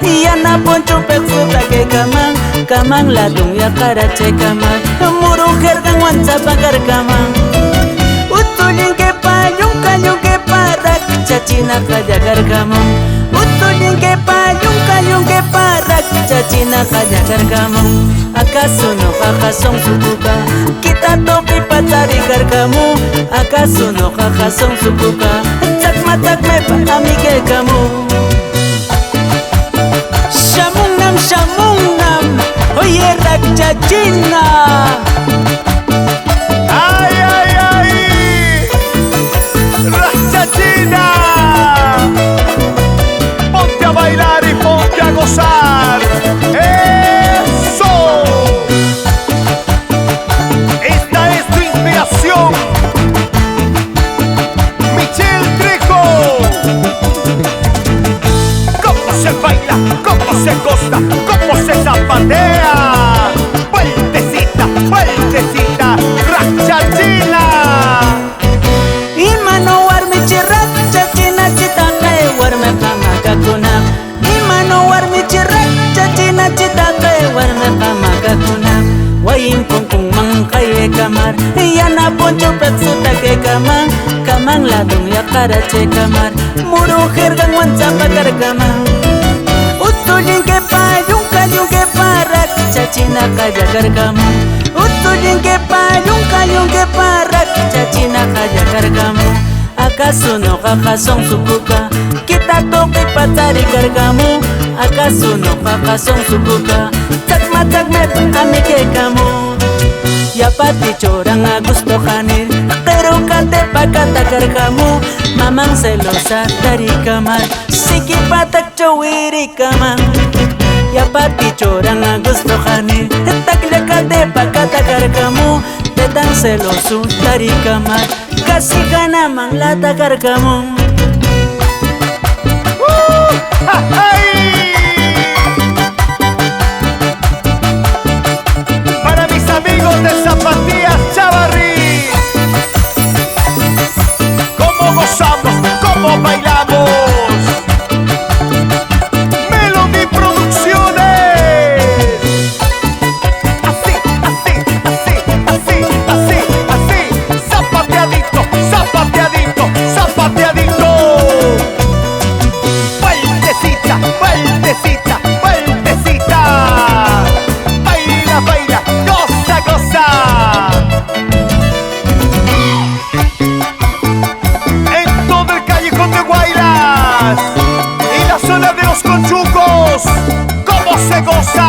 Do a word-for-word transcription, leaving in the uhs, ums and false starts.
Yana punchupeq suta quecaman, caman ladun yaqarachecaman, muru jerganwan tsapacarcaman. Utsullinquepa yunca yunquepa raqchachina qallacarcaman. Utsullinquepa yunca yunquepa raqchachina qallacarcaman. ¿Acaso noqaqa sonsucuca quita toqipa tsaricarcamü? ¿Acaso noqaqa sonsucuca tsacma tsacmepa amiguecamu? Shamunnam, shamunnam, oye, raqchachina. ¡Ay, ay, ay! ¡Raqchachina! Ponte a bailar y ponte a gozar. ¡Eso! Esta es tu inspiración, Michelle Trejo. ¿Cómo se baila? ¿Cómo se goza? ¿Cómo se zapatea? Vueltecita, vueltecita, raqchachina. Imano warmichi raqchachinachi taqe warmeqa macacuna. Imano warmichi raqchachinachi taqe warmeqa macacuna. Wayin puncunman qayecamar, yana punchupeq suta quecaman, caman ladun yaqarachecaman, muru jerganwan tsapacarcaman. Utsullinquepa yunca yunquepa raqchachina qallacarcaman. Utsullinquepa yunca yunquepa raqchachina qallacarcaman. ¿Acaso noqaqa sonsucuca quita toqipa tsaricarcamü? ¿Acaso noqaqa sonsucuca tsacma tsacmepa amiguecamu? Yapaticho ran Agustoqa nir, qerucatepa catacarcamü. Maman celosa taricamar, siquipataccho wiricaman. Yapaticho ran Agustoqa nir, tacllacatepa catacarcamü. Tetan celoso taricamar, casi ganaman latacarcamun. ¡Uh! ¡Ay! Para mis amigos de Zapatillas Chavarri, ¿cómo gozamos? ¿Cómo bailamos? Melody Producciones. Así, así, así, así, así, así. Zapateadito, zapateadito, zapateadito. Vueltecita, vueltecita, vueltecita. Baila, baila, goza, goza. En todo el callejón de Guaylas y la zona de los Conchucos, ¿cómo se goza?